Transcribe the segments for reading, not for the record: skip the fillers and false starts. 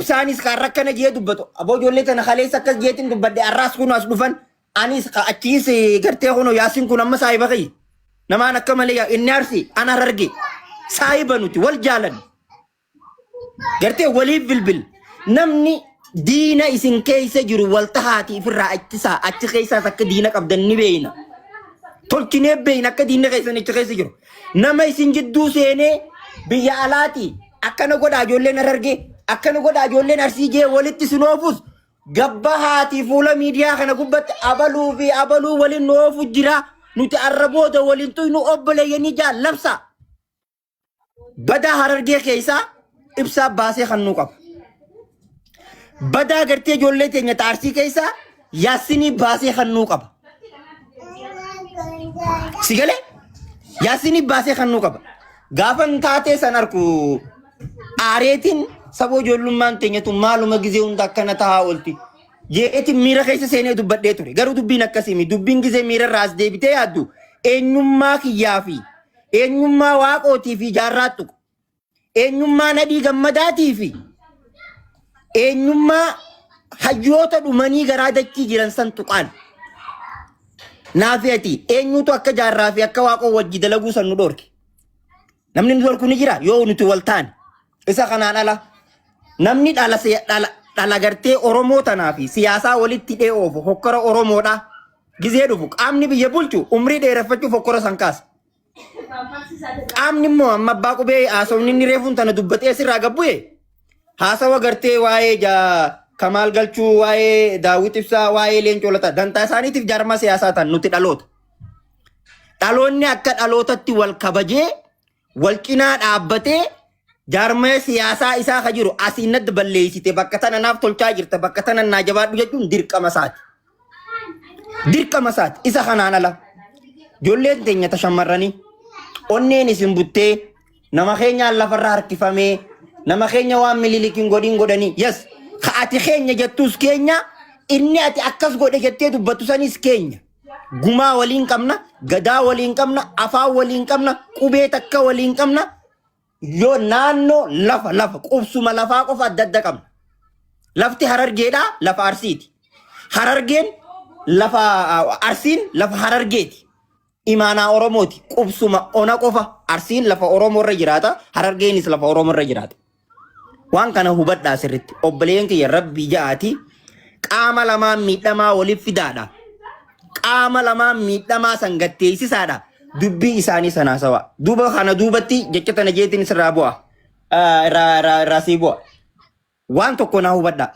Ibsaanis kan rakkana jee dubbatu. Aboo ijoollee tana kaleessa akkas jeetiin dubbadhe arraas kun as dhufan. Anis ka achiis gartee kun Yaasin kun amma saahiba kiyya. Namaan akka malee yaa inni Arsii ana Hararge. Saahiba nuti wal jaalanna. Gartee waliif bilbil. Namni diina isin keessa jiru wal tahaatii ofirraa ittisaa achi keessaas akka diina qabdan ni beeyna. Tolchinee beeyna akka diinni keessan achi keessa jiru. Nama isin jidduu seenee biyya alaatii akkana godhaa ijoolleen Harargee akkana godhaa ijoolleen Arsii jee walitti isin oofus gabba haatii fuula miidiyaa kana gubbatti abaluu fi abaluu waliin nu oofu jira. Nuti arra booda waliin tuynu obboleeyyanii jaa labsa. Badaa Harargee keessaa ibsaa baasee kan nuu qaba. Badaa gartee ijoollee teenya ta Arsii keessaa Yaassinii baasee kan nuu qaba. Si galee? Yaassinii baasee kan nuu qaba. Gaafan taatee san arku aareetiin saboo ijoollummaan teenyatu maaluma gizee hunda akkana tahaa oolti. Jeetiin miira keessa seenee dubbadhee ture. Garuu dubbiin akkasii miti. Dubbiin gizee miira irraa as deebitee yaaddu eenyummaa kiyyaa fi eenyummaa waaqootii fi jaarraa tuqu. Eenyummaa Nadhii Gammadaatii fi eenyummaa hayyoota dhumanii garaa dachii jiran san tuqaan. Naafi ati eenyutu akka jaarraa fi akka waaqoo wajji dalaguu san nu dhorke. Namni nu dhorku ni jira yoo nuti wal taane. Isa kanaan ala namni dhala dhala dhala gartee Oromoo tanaa fi siyaasaa walitti hidhee oofu hokkora Oromoodha. Gizee dhufu qaamni biyya bulchu umrii dheereffachuuf hokkora san kaasa. Qaamni immoo amma abbaa qubee haasawni inni reefuun tana dubbatee asirraa gabbu'e haasawa gartee waa'ee Kamaal Galchuu, waa'ee Daawwit Ibsaa, waa'ee Leencoo Lataa dantaa isaaniitiif jaarmaa siyaasaa ta'an nuti dhaloota. Dhaloonni akka dhalootatti wal kabajee wal cinaa dhaabbatee jaarmaya siyaasaa isaa ka jiru asiin natti balleessite bakka tana naaf tolchaa jirta bakka tana naa jabaadhu jechuun dirqama isaati. Dirqama isaati. Isa kanaan ala ijoolleen teenya ta shamarranii onneen isin buttee nama keenyaan lafarra harkifamee nama keenya waan mililikin godhin godhanii yes ka ati keenya jettus keenya inni ati akkas godhe jettee dubbattu sanis keenya. Gumaa waliin qabna, gadaa waliin qabna, afaan waliin qabna, qubee takka waliin qabna. Yoo naannoo lafa lafa qubsuma lafaa qofa adda adda qabna. Lafti Harargeedhaa lafa Arsiiti. Harargeen lafa Arsiin lafa Harargeeti. Imaanaa Oromooti. Qubsuma ona qofa Arsiin lafa Oromoo irra jiraata. Harargeenis lafa Oromoo irra jiraata. Waan kana hubadhaa sirritti. Obboleeyyan kiyya rabbii ja'aati. Qaama lamaan miidhamaa waliif fidaadha. Qaama lamaan miidhamaa san gatteessisaadha. Dubbii isaanii san haasawa. Duuba kana duubatti jecha tana jeetiin sirraa bu'a. Irraa irraa irraa sii bu'a. Waan tokko naa hubadhaa.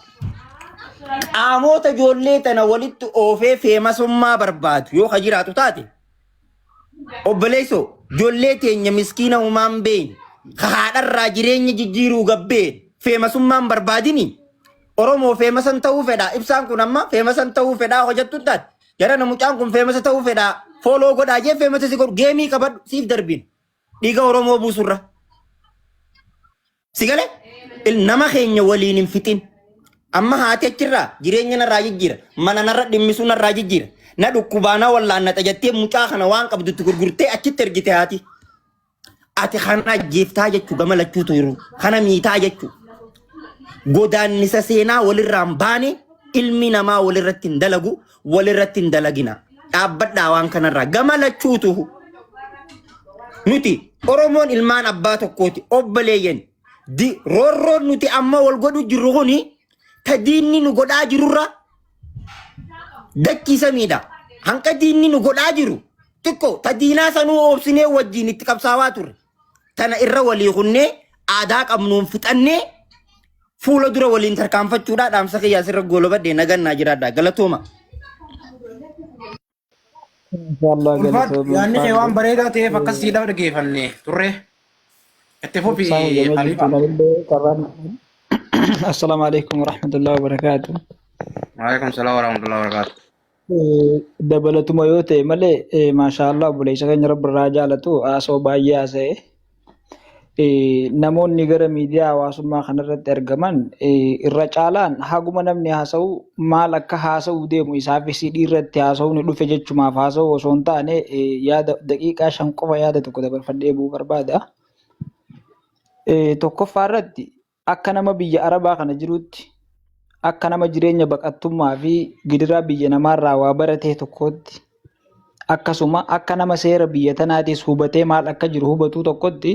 Qaamoota ijoollee tana walitti oofee feemasummaa barbaadu yoo ka jiraatu taate Obboleessoo, ijoollee teenya miskiina humaan beeyne, ka haadharraa jireenya jijjiiruu gabbeen, feemasummaan barbaadini. Oromoo feemasan ta'uu fedhaa. Ibsaan kun amma feemasan ta'uu fedhaa hojjettu hin taate. Jarana mucaan kun feemasa ta'uu fedhaa. Fooloo godhaa jee feemasa si godhu. Geemii qabadhu siif darbin. Dhiiga Oromoo buusurra. Si galee? Nama keenya waliin hin fixin. Amma haati achirraa jireenya narraa jijjiira. Mana narra dhimmisuu narraa jijjiira. Na dhukkubaa na wallaannata jettee mucaa kana waan qabdutti gurgurtee achitti ergite haati. Ati kana ajjeeftaa jechuu gama lachuutu jiru. Kana miitaa jechuu. Godaannisa seenaa walirraa hin baane ilmi namaa walirratti hin dalagu walirratti hin dalagina. Dhaabbadhaa waan kanarraa gama lachuutu. Nuti Oromoon ilmaan abbaa tokkooti obboleeyyan. Di roorroon nuti amma wal godhu jirru kuni ta diinni nu godhaa jirurra dachii samiidha. Hanqa diinni nu godhaa jiru xiqqoo ta diinaa sanuu oobsinee wajjin itti qabsaawaa turre. Tana irra walii kunnee aadaa qabnuun fixannee fuula dura waliin tarkaanfachuudha dhaamsa kiyyaa sirra goolabadhe nagannaa jiraadha galatooma. Inshallah Ulfaadhu galatoomi yaadni kee waan ulfaadhu. bareedaa ta'eef akkas siidhaaf dhaggeeffanne turre. Itti fufi Ibsaan hojjamee jirtu Khalifa. namillee carraan. Assalaamu alaikum warahmatullahi wabarakaatu. Waalaikum salaam warahmatullahi wabarakatuh. Dabalatuma yoo ta'e malee maashaallah obboleessa keenya rabbi irraa jaalatu haasoo baay'ee haasa'e. Namoonni gara miidiyaa hawaasummaa kanarratti argaman irra caalaan haguma namni haasa'u maal akka haasa'u deemu isaafis dhiirratti haasa'u ni dhufe jechumaaf haasa'u osoo hin taane yaada daqiiqaa 5 qofa yaada tokko dabarfadhee bu'uu barbaada. Tokkoffaa irratti Akka nama biyya Arabaa kana jiruutti, akka nama jireenya baqattummaa fi gidiraa biyya namaarraa waa baratee tokkootti, akkasuma akka nama seera biyya tanaatis hubatee maal akka jiru hubatuu tokkotti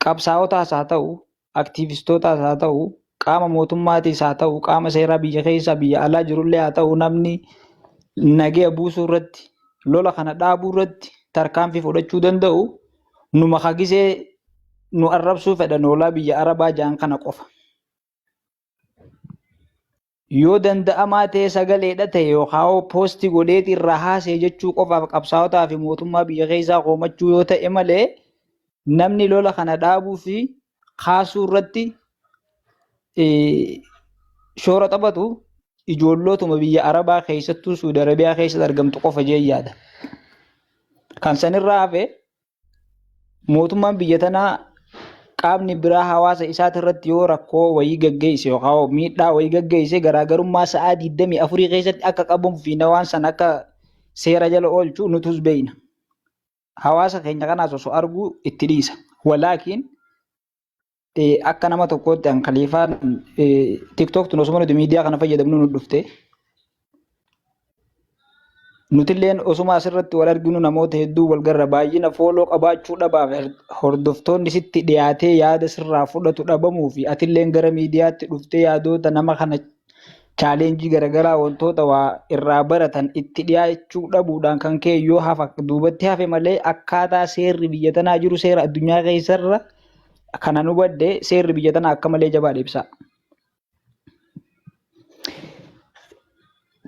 qabsaa'otaas haa ta'u, aktiivistootaas haa ta'u, qaama mootummaatis haa ta'u, qaama seeraa biyya keessaa biyya alaa jirullee haa ta'u, namni nagaya buusuu irratti, lola kana dhaabuu irratti tarkaanfii fudhachuu danda'u numa kagisee nu arrabsuu fedhan hoolaa biyya Arabaa ja'an kana qofa. Yoo danda'amaa ta'e sagaleedha ta'e yookaan poostii godheeti irraa haasa'e jechuu qofaaf qabsaa'otaa fi mootummaa biyya keessaa koomachuu yoo ta'e malee namni lola kana dhaabuu fi kaasuu irratti shoora taphatu ijoollootuma biyya Arabaa keessattuu Suudi Arabiyaa keessatti argamtu qofa jee yaada. Kan sanirraa hafe mootummaan biyya tanaa qaamni biraa hawaasa isaati irratti yoo rakkoo wayii gaggeesse yookaan miidhaa wayii gaggeesse garaagarummaa sa'aa 24 keessatti akka qabamu fi waan sana akka seera jala oolchu nutus beeyna. Hawaasa keenya kanaas osoo arguu itti dhiisa. Walaakiin akka nama tokkootti an kaliifaan tiktok tun osuma nuti miidiyaa kana fayyadamnu nu dhufte. Nutilleen osuma asirratti wal arginu namoota hedduu wal garra baay'ina fooloo qabaachuu dhabaaf hordoftoonni sitti dhiyaatee yaada sirraa fudhatu dhabamuu fi atilleen gara miidiyaatti dhuftee yaadoota nama kana chaaleenjii garaagaraa wantoota waa irraa baratan itti dhiyaachuu dhabuudhaan kan ka'e yoo hafa duubatti hafe malee akkaataa seerri biyya tanaa jiru seera addunyaa keessarra kanan hubadhe seerri biyya tanaa akka malee jabaadha ibsaa.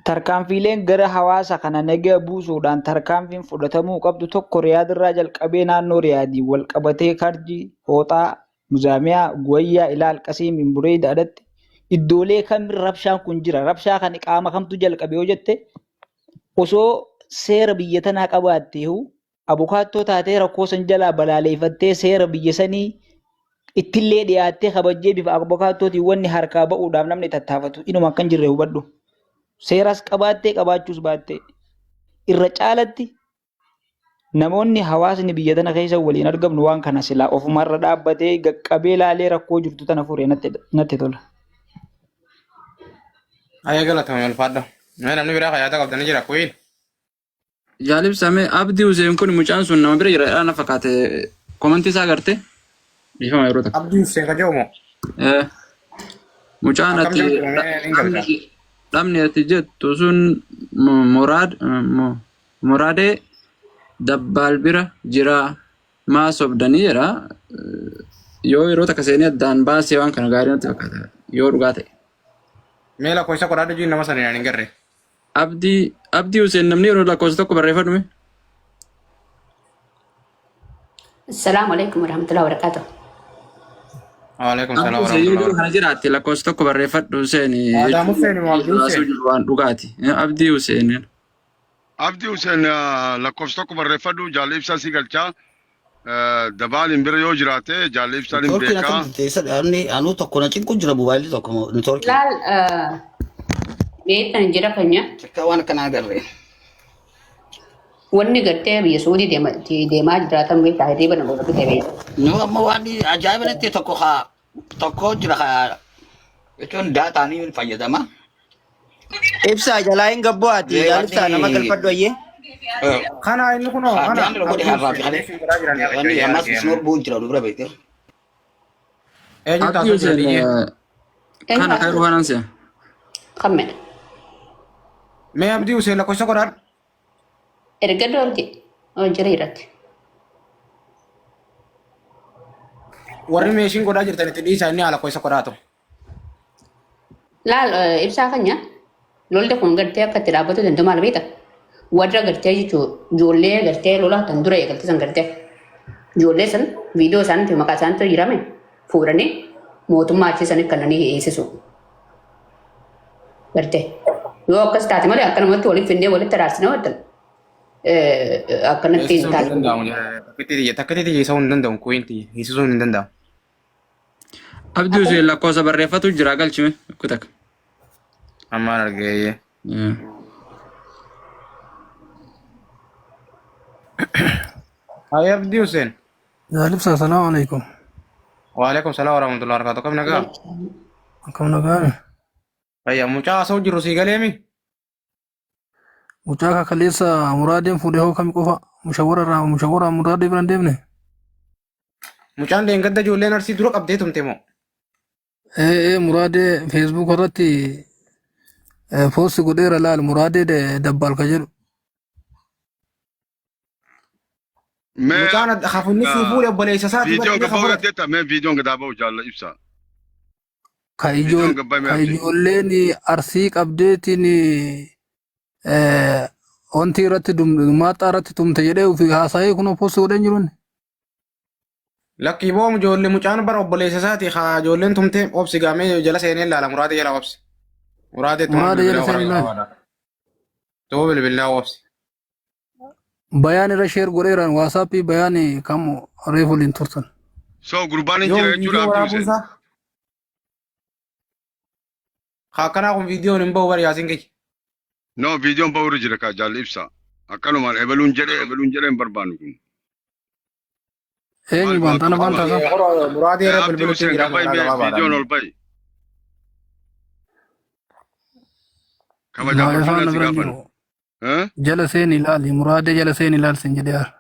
Tarkaanfiileen gara hawaasa kana nagaa buusuudhaan tarkaanfiin fudhatamuu qabdu tokko Riyaad irraa jalqabee naannoo Riyaadiin wal qabatee Karji, Hooxaa, Muzaamiyaa, Guwayyaa, Ilaal, Qasiim, Imbureeyda adatti iddoolee kam rabshaan kun jira? Rabshaa kana qaama kamtu jalqabe yoo jette osoo seera biyya tanaa qabaatteehu abukaattoo taatee rakkoo san jalaa balaaleeffattee seera biyya sanii ittillee dhiyaattee kabajjee bifa abukaattootiin wanni harkaa ba'uudhaaf namni tattaafatu inuma akka hin jirre hubadhu. Seeras qabaattee qabaachuus baattee irra caalatti namoonni hawaasni biyya tana keessa waliin argamnu waan kana silaa ofumarra dhaabbatee qaqqabee laalee rakkoo jirtu tana fure natti tola. Ayya galatoomi ulfaadhu. Namni biraa kan yaada qabdan ni jira kuyin. Jaalibsame Abdii Hussein kun mucaan sun nama bira jira dha na fakkaate komantii isaa agarte dhiifama yeroo takka. Abdii Hussein kan jedhamu moo? Eh, Mucaan Akkam ati jirtu mee hin galcha. dhabni ati jettu sun Moraad Moraadee Dabbaal bira jira maa sobdanii jedha. Yoo yeroo takka seenee addaan baasee waan kana gaarii natti fakkaata yoo dhugaa ta'e. Mee lakkoofsa qoraadhu jiin nama sana hin garre. Abdii Abdii Hussein namni yeroo lakkoofsa tokko barreeffadhu mee. Assalaamu alaikum warahmatullahi wabarakatuh. Waalaikum Abdii salaam Hussein yoo warahmatullahi jiru kana jiraatte lakkoofsa tokko barreeffadhu Hussein Adaam Hussein moo Abdii jechuun Hussein? jiru waan dhugaati. Abdii Hussein. Abdii Hussein lakkoofsa tokko barreeffadhu jaalli ibsaa si galchaa. Dabaaliin bira yoo jiraate jaalli ibsaan hin Networkiin beekaa. akkam jirti? Eessa dhaabni anuu tokko na cinqu jira mobaayilli tokko networkiin. Laal beektan jira keenya Takka waan akkanaa agarre. wanni gartee biyya Suudii deemaa jiraatan beektaa hirriiba nama godhate beekta. Nu amma waan ajaa'iba natti tokko haa tokko jira haa jechuun daataanii fayyadama. Ibsaa jalaa hin gabboo ati Ee, jaal ibsaa nama wanni galfadhu ayyee. Kana inni kunoo kana Haadhaan godhe Abdii har'aa fi Hussein kalee. reefii godhaa jiran Wanni argee ammas argee isnoo amma. bu'u jira nu bira beekte. Eenyu Abdii taasisuu jira Hussein diyyee? Eenyu kana kan haasa'u? dhufanan si'a. Kammedha. Mee Abdii Hussein lakkoofsa qoraadhu. Erga doorti jira irratti. Warri meeshiin godhaa jirtan itti dhiisaa inni haala lakkoofsa qoraatu. Laal ibsaa keenya lolli kun gartee akka itti dhaabbatu danda'u maal beekta? Warra gartee jechuun ijoollee gartee lola tan dura eegalte san gartee ijoollee san viidiyoo isaaniitti maqaa isaaniitti jirame fuudhanii mootummaa achii sanitti kannanii hiisisu. Gartee yoo akkas taate malee akkanumatti walitti finnee walitti araarsine waddan akkanatti hin Hiisisuun hin taate. danda'amu. Takkitti tiyya isa'uu hin danda'u. Kuyin tiyya hiisisuun hin danda'amu. Abdii Hussein lakkoofsa barreeffatu jira galchime tokko takka. Ammaan argee. Hayi Abdii Hussein. Jaalibsa, salaamu alaikum. Waalaikum salaam warahmatullahi wabarakatuh. Kam nagaa? Akkam nagaa? Fayyaa mucaa haasa'u jiru sii galeemi? Mucaa kakaleessa muraadeen fuudhee hoo kami qofa mushawwara irraa mushawwara muraadee bira hin deemne? Mucaan leengadda ijoolleen arsii dura qabdee tumte moo? Ee ee muraadee feesbuuk irratti poosti godheera laal muraadee dabbaal ka jedhu. Mee Mucaan hafunni sii fuudhe obboleessa isaatii viidiyoon bara inni gabba'uu kafalate. dandeetta? Mee viidiyoon gadaa ba'u jaalla ibsa. Ka Viidiyoon ijool gabba'e mee ka abdii. ijoolleen arsii qabdeetiin wanti irratti maaxaa irratti tumte jedhee ofii haasa'ee kunoo poosti godhee hin jiruun. Lakkii boom ijoollee mucaan bara obboleessa isaati haa ijoolleen tumtee obsi gaamee jala seenee ilaala muraadee jala obsi. Muraadee tuma Muraadee jala bilbilaa seenee waraabaa ilaali. waadha. Tuma bilbilaa obsi. Bayaan irra sheer godheeraan waasaappii bayaan kam reefu waliin turtan. So gurbaan hin Yoom jira jechuudha viidiyoo Abdii waraabuu Hussein. isaa? Haa akkanaa kun viidiyoon hin bahu bari yaasiin kiyya. No viidiyoon ba'uurra jira kaa jaalli ibsa. Akkanumaan ebeluun jedhee ebeluun jedhee hin barbaannu kun. Eenyu Maal waan baanta ana qabatamaa? baanta isaa? Hora muraadee irra Abdii bilbilutti Hussein jira gabba'i karaa mee viidiyoon gabaabaadhaan. ol ba'i. Kabajaa Maa ifaan ulfinaan na si bira hin gaafanna. jiru. Eh? Jala seeni ilaali muraadee jala seeni ilaali sin jedhee haara.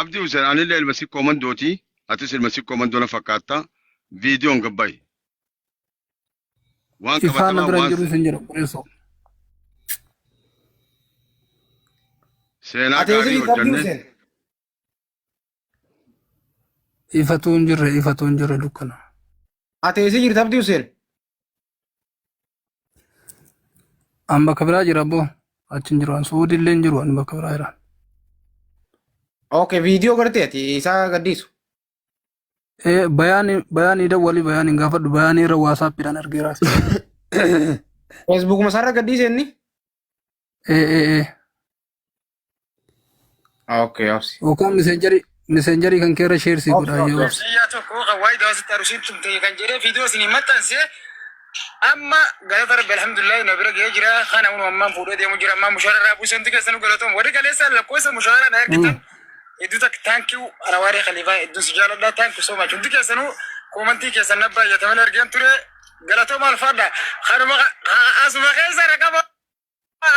Abdii Hussein anillee ilma sikkoo mandooti. Atis ilma sikkoo mandoo na fakkaatta. Viidiyoon gabba'i. Waan Ifaan na qabatamaa bira hin waan jiru sin jedha obboleessoo. seenaa Ati gaarii eessa jirta Abdii hojjenne. Hussein? Ifatu hin jirre ifatu hin jirre dukkana. Ati eessa jirta Abdii Hussein? An bakka biraa jira abboo. Achi hin jiru. An Suudi illee hin jiru. An bakka biraa jira. Okay, viidiyoo gartee ati isaa gadhiisu. Ee bayaani bayaanii dawwalii bayaanii hin gaafadhu bayaanii irra waasaappiidhaan argeera. Feesbuukuma isaarra gadhiise inni? Ee ee ee. Okay, obsi. Yookaan miseenjarii miseenjarii kan keerra sheer sii Obsi, godha obsi, yoo obsi. Biyya tokko kan waayit haawusitti arusiin tumte kan jedhee viidiyoo isinii maxxanse amma galata rabbi alhamdulillahi na bira ga'ee jira kana unu ammaan fuudhee deemu jira ammaan mushaara irraa buuse hundi keessanuu galatoom warri kaleessa lakkoofsa mushaara na ergitan hedduu takka thank you anawaaree khaliifaa hedduu si jaaladha thank you so much hundi keessanuu koomantii keessan na baay'ataman argeen ture galatooma alfaadha kanuma asuma keessa raqaba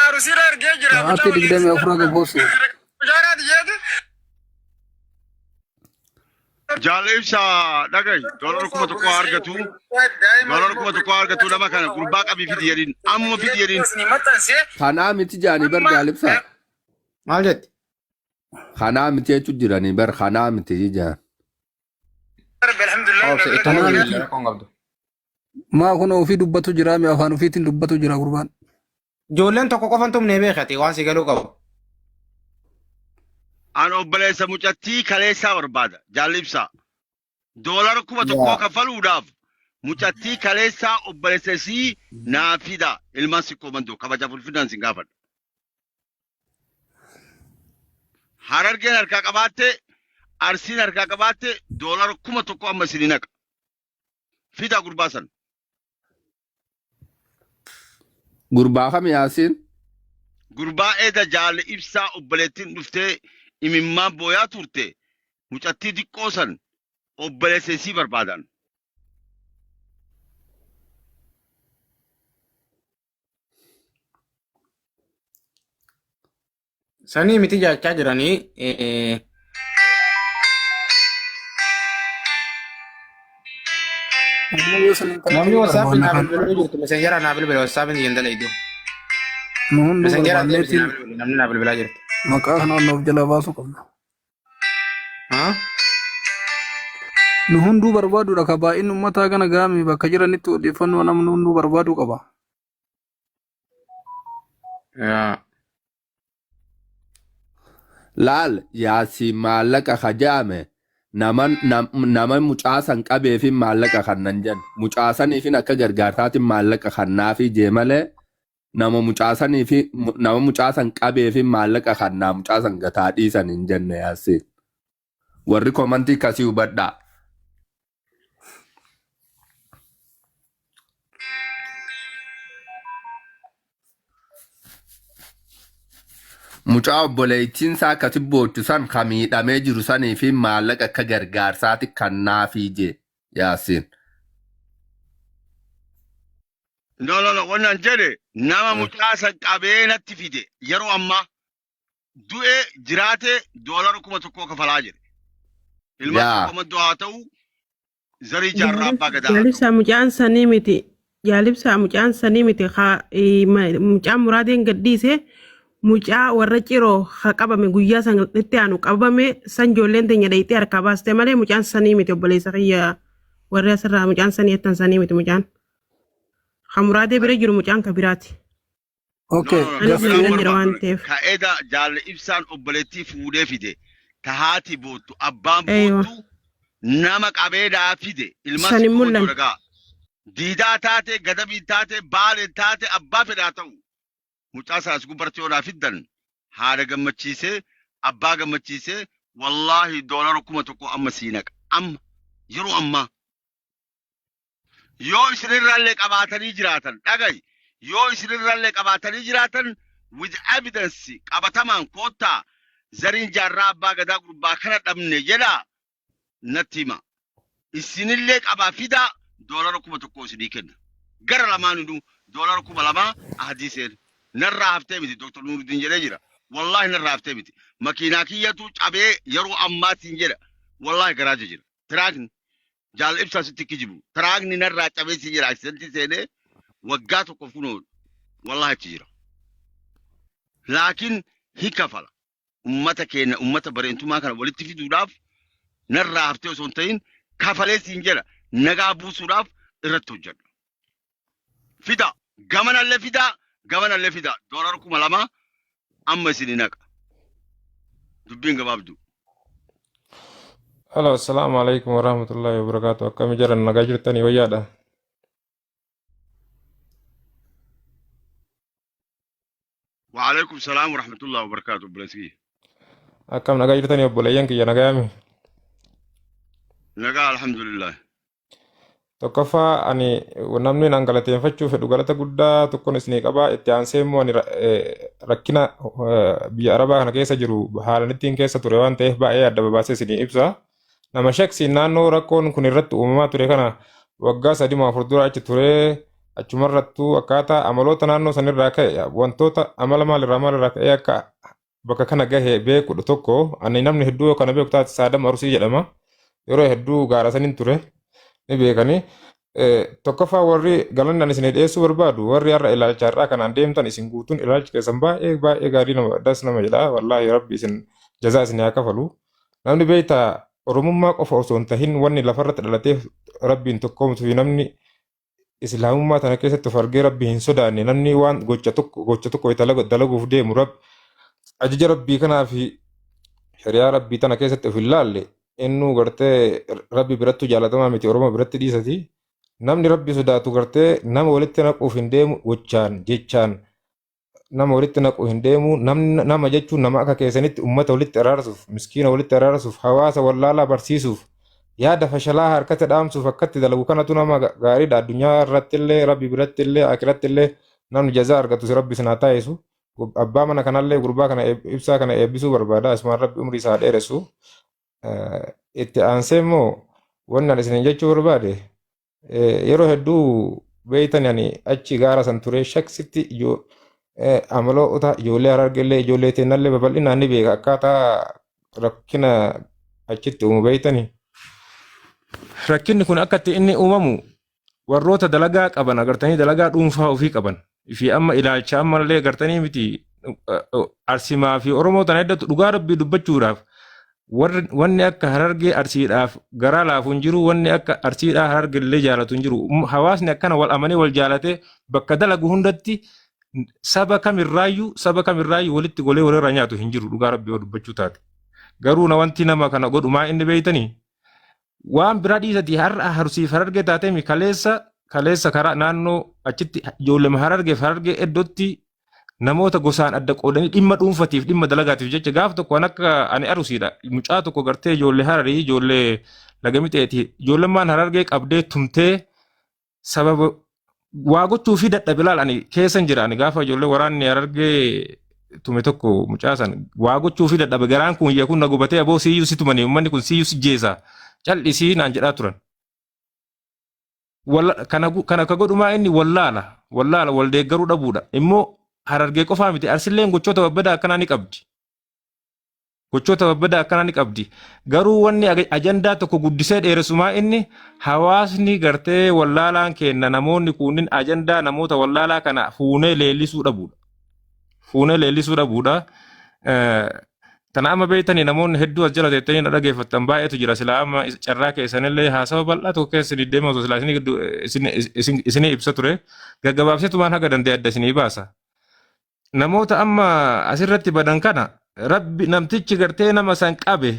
arusiirra ergee jira mucaa Sa'aatii 24 haga boosu. mushaaraa dhiyyeeti. Jaal ibsa dhagahi doolara 1000 haa argatu. Doolara 1000 haa argatu nama kana gurbaa qabii fidi jedhiin amma fidi jedhiin. Kanaa miti jaanii bar jaal ibsaa. Maal jetti? Kanaa miti jechuun jiranii bar kanaa miti jaan. Obsi itti Kanaa himuu miti. jira rakkoon qabdu. Maa kun ofii dubbatu jira mi afaan ofiitiin dubbatu jira gurbaan. Ijoolleen tokko qofan tumnee beekati waan si galuu qabu. An obboleessa mucattii kaleessaa barbaada jaalli ibsaa. Doolara 1000 Yaa. kaffaluudhaaf mucattii kaleessaa obboleessa isii naa fida ilmaan sikkoo mandoo kabajaaf ulfinaan sin gaafadha. Harargeen harkaa qabaatte Arsiin harkaa qabaatte doolara 1000 amma isinii naqa. Fidaa gurbaa san. Gurbaa kami Yaasiin? Gurbaa eeda jaal ibsaa obboleettiin dhuftee imimmaan booyaa turte mucattii diqqoo san obboleessa isii barbaadan. Sanii miti jechaa jiranii Ammoo yoo san hin namni ta'in WhatsApp barbaanna naa kan bilbiluu jirtu messenjera naa bilbila WhatsApp hin dalaydu. nu hunduu Messenjera deebisi barbaanneetiin naa bilbili namni naa bilbilaa jirtu. maqaa kana of jalaa baasuu qabna. Haa? Nu hunduu barbaaduudha ka baay'inni uummataa kana gaami bakka jiranitti odeeffannoo namni hunduu barbaaduu qaba. Yaa. Laal yaasiin maallaqa kajaame nama nama mucaasan qabeefin maallaqa kannan jan mucaasaniifin akka gargaartaatin maallaqa kannaafi jee malee nama mucaasaniifi nama mucaasan qabeefin maallaqa kannaa mucaasan gataa dhiisan hin jenne yaasiin warri komantii kasii hubadhaa. Mucaa obboleettiin isaa akkasi boochu san ka miidhamee jiru sanii fi maallaqa akka gargaarsaati kannaafii jee Yaasiin. No, no, no. Wannan jedhe nama mucaa san qabee natti fide yeroo ammaa du'e jiraate doolara 1000 kafalaa jedhe. Ilma Yaa. tokko haa ta'u, zarii jaarraa abbaa gadaa haa ta'u. Jaalibsaa mucaan sanii miti. Jaalibsaa mucaan sanii miti. Mucaan muraadeen gadhiise mucaa warra ciroo ha qabame guyyaa san itti aanu qabame san ijoolleen teenya dhayxee harkaa baaste malee mucaan sanii miti obboleessa kiyya warri asirraa mucaan sanii jettan sanii miti mucaan. Ha muraadee bira jiru mucaan ka biraati. No, Okay, no, no. Anis Ka na biraan bira jira waan barbaadu. ta'eef. Ka eda jaalle ibsaan obboleettii fuudhee fide. Ta haati boottu, abbaan Eeywa. boottu nama qabeedhaa fide. Ilmaan San hin sitti boottu mul'anne. dhagaa. Diidaa taate, gadabii taate, baaleen taate, abbaa fedhaa ta'u. Mucaa sana as gubbarratti yoo naa fiddan haadha gammachiisee, abbaa gammachiisee, wallaahi doolara 1000 amma sii naqa. Amma yeroo ammaa. Yoo isinirraallee qabaatanii jiraatan, dhagayi, yoo isinirraallee qabaatanii jiraatan with evidence qabatamaan koottaa zariin jaarraa abbaa gadaa gurbaa kana dhabne jedhaa natti hima. Isinillee qabaa fidaa doolara 1000 isinii kenna. Gara lamaaninuu doolara 2000 ahdii seena. Narraa haftee miti Dr. Nuruddin jedhee jira. Wallaahi narraa haftee miti. Makiinaa kiyyatu cabee yeroo ammaatiin jedha. Wallaahi garaaja jira. Tiraakni Jaal Ibsaa sitti kijibu. Tiraakni narraa cabee si jira. Aksidantii seenee waggaa tokko kunoo wallaahi achi jira. Laakiin hin kafala. Ummata keenya ummata bareentumaa kana walitti fiduudhaaf narraa haftee osoo hin ta'in kafalee siin jedha. Nagaa buusuudhaaf irratti hojjedha. Fida. Gamanallee fidaa. Gamanallee fidaa. Doolara 2000 amma isin naqa. Dubbiin gabaabduu. Halo, assalamu alaikum warahmatullahi wabarakatuh. Akkami jiran nagaa jirtanii wayyaadha. Wa'alaikum salaam wa rahmatullahi wa barakatuh. Obboleessi kiyya. Akkam nagaa jirtanii obboleeyyan kiyya nagayaami. Nagaa alhamdulillah. Tokkoffaa ani namni naan galateeffachuu fedhu galata guddaa tokkoon isinii qaba. Itti aansee immoo ani rakkina biyya Arabaa kana keessa jiru haalan ittiin keessa ture waan ta'eef baay'ee adda babaasee isinii ibsa. Nama shaksiin naannoo rakkoon kun irratti uumamaa ture kana waggaa 3 4 dura achi ture achumarrattuu akkaataa amaloota naannoo sanirraa ka'e wantoota amala maalirraa maalirraa ka'ee akka bakka kana gahe beekudha tokko ani namni hedduu yoo kana beeku taate Saadam Arusii jedhama. Yeroo hedduu gaara saniin ture ni beekani. Tokkoffaa warri galanni ani isinii dhiyeessuu barbaadu warri har'a ilaalcha har'aa kanaan deemtan isin guutuun ilaalchi keessan baay'ee baay'ee gaarii nama das nama jedha. Wallaahi rabbi isin jazaa isin haa kafalu. Namni beektaa Oromummaa qofa osoo hin tahin wanni lafarratti dhalateef rabbiin tokkoomtuu fi namni islaamummaa tana keessatti of argee rabbi hin sodaanne namni waan gocha tokko gocha tokko itti dalaguuf deemu rab ajaja rabbii kanaa fi shari'aa rabbii tana keessatti of hin laalle innuu gartee rabbi birattuu jaalatamaa miti oromoo biratti dhiisati namni rabbi sodaatu gartee nama walitti naquuf hin deemu gochaan jechaan nama walitti naqu hin deemu. Namni nama jechuun nama akka keessanitti ummata walitti araarsuuf, miskiina walitti araarsuuf, hawaasa wallaalaa barsiisuuf, yaada fashalaa harkatti dhaamsuuf akkatti dalagu kanatu nama gaariidha. Addunyaa irratti illee, rabbi biratti illee, akiratti illee namni jazaa argatu rabbi isin haa taasisu. Abbaa mana kanallee gurbaa kana ibsaa kana eebbisuu barbaada. Asumaan rabbi umrii isaa haa dheeressu. Itti aansee immoo wanni ani isiniin jechuu barbaade Yeroo hedduu beeytan ani achi gaara san ture shaksitti amaloota ijoollee harargellee ijoollee teennallee babal'inaan ni beeka akkaataa rakkina achitti uumu beeytani. Rakkinni kun akka itti inni uumamu warroota dalagaa qaban agartanii dalagaa dhuunfaa ofii qaban fi amma ilaalcha ammallee agartanii miti Arsimaa fi Oromoo tana heddatu dhugaa rabbii dubbachuudhaaf Warri wanni akka Harargee Arsiidhaaf garaa laafu hin jiru, wanni akka Arsiidhaa Harargellee jaalatu hin jiru. Hawaasni akkana wal amanee wal jaalatee bakka dalagu hundatti saba kamirraayyuu saba kamirraayyuu walitti golee walirraa nyaatu hin jiru dhugaa rabbii yoo dubbachuu taate. Garuu na wanti nama kana godhu maa inni beeytanii? Waan biraa dhiisati har'a Arsiif Harargee taateemi kaleessa kaleessa karaa naannoo achitti ijoollema Harargeef Harargee iddootti namoota gosaan adda qoodanii dhimma dhuunfatiif dhimma dalagaatiif jecha gaaf tokko an akka ani arusiidha mucaa tokko gartee ijoollee hararii ijoollee lagamixeeti ijoollemmaan harargee qabdee tumtee sababa waa gochuu fi dadhabe laal ani keessan jira ani gaafa ijoollee waraanni harargee tume tokko mucaa san waa gochuufii dadhabe garaan kun yakun na gubatee aboo siyyuu si tumanii uummanni kun siyyuu si jeesa cal'isii naan jedhaa turan. Kana ka godhumaa inni wallaala wallaala wal deeggaruu dhabuudha. Immoo Harargee qofaa miti Arsilleen gochoota babbadaa akkanaa ni qabdi. Gochoota babbadaa akkanaa ni qabdi. Garuu wanni ajandaa tokko guddisee dheeressumaa inni hawaasni gartee wallaalaan kenna namoonni kunniin ajandaa namoota wallaalaa kana fuunee leellisuu dhabuudha. Fuunee leellisuu dhabuudha. Tana amma beektanii namoonni hedduu as jala teettanii na dhageeffattan baay'eetu jira. Silaa amma carraa keessanillee haasawa bal'aa tokko keessa isinii deema osoo silaa isinii ibsa ture. Gaggabaabseetumaan haga danda'e adda isinii baasa. Namoota amma asirratti badan kana rabbi namtichi gartee nama san qabe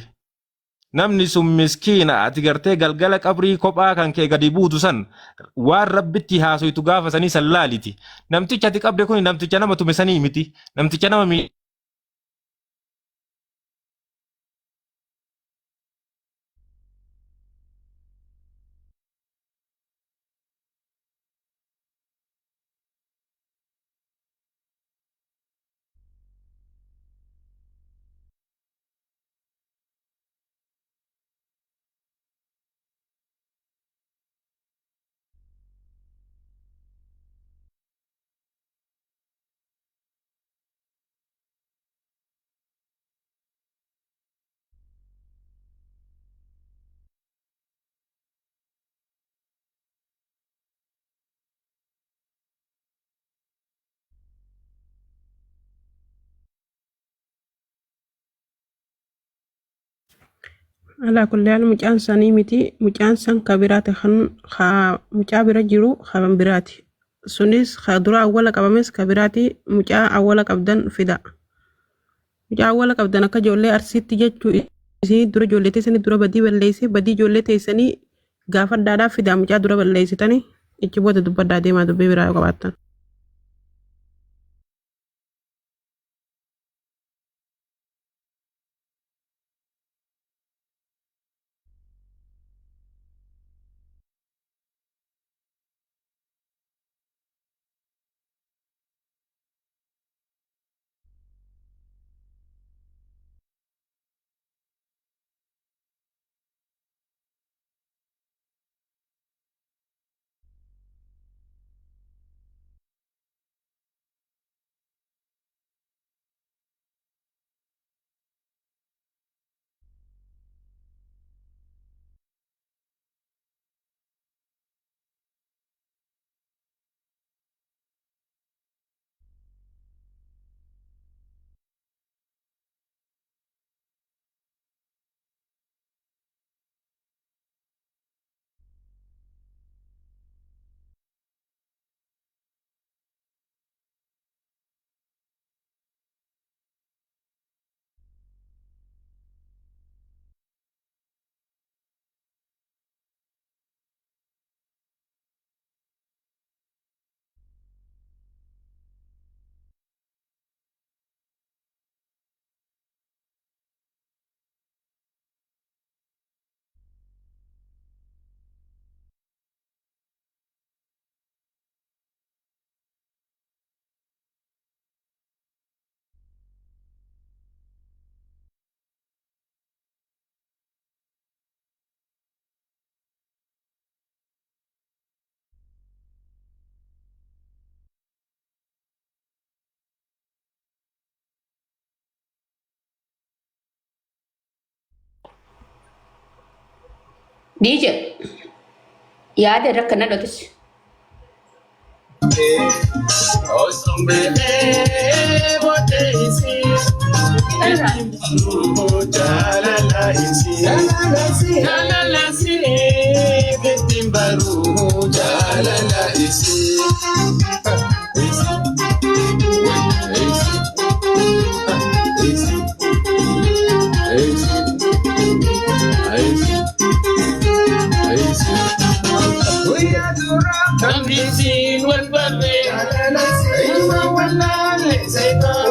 namni sun miskiina ati gartee galgala qabrii kophaa kan kee gadi buutu san waan rabbitti haasoytu gaafa sanii san laaliti. Namtichi ati qabde kun namticha nama tume sanii miti. Namticha nama Alaa kulli haal mucaan sanii miti mucaan san ka biraati kan ka mucaa bira jiru kan biraati. Sunis ka dura awwala qabames ka biraati mucaa awwala qabdan fida. Mucaa awwala qabdan akka ijoollee arsiitti jechuu isinii dura ijoollee teessanii dura badii balleessee badii ijoollee teessanii gaafadhaadhaa fidaa mucaa dura balleessitanii ichi booda dubbadhaa deemaa dubbii biraa yoo qabaattan. DJ yaada irra kana dhotis.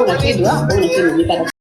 Una kidu, una kidu,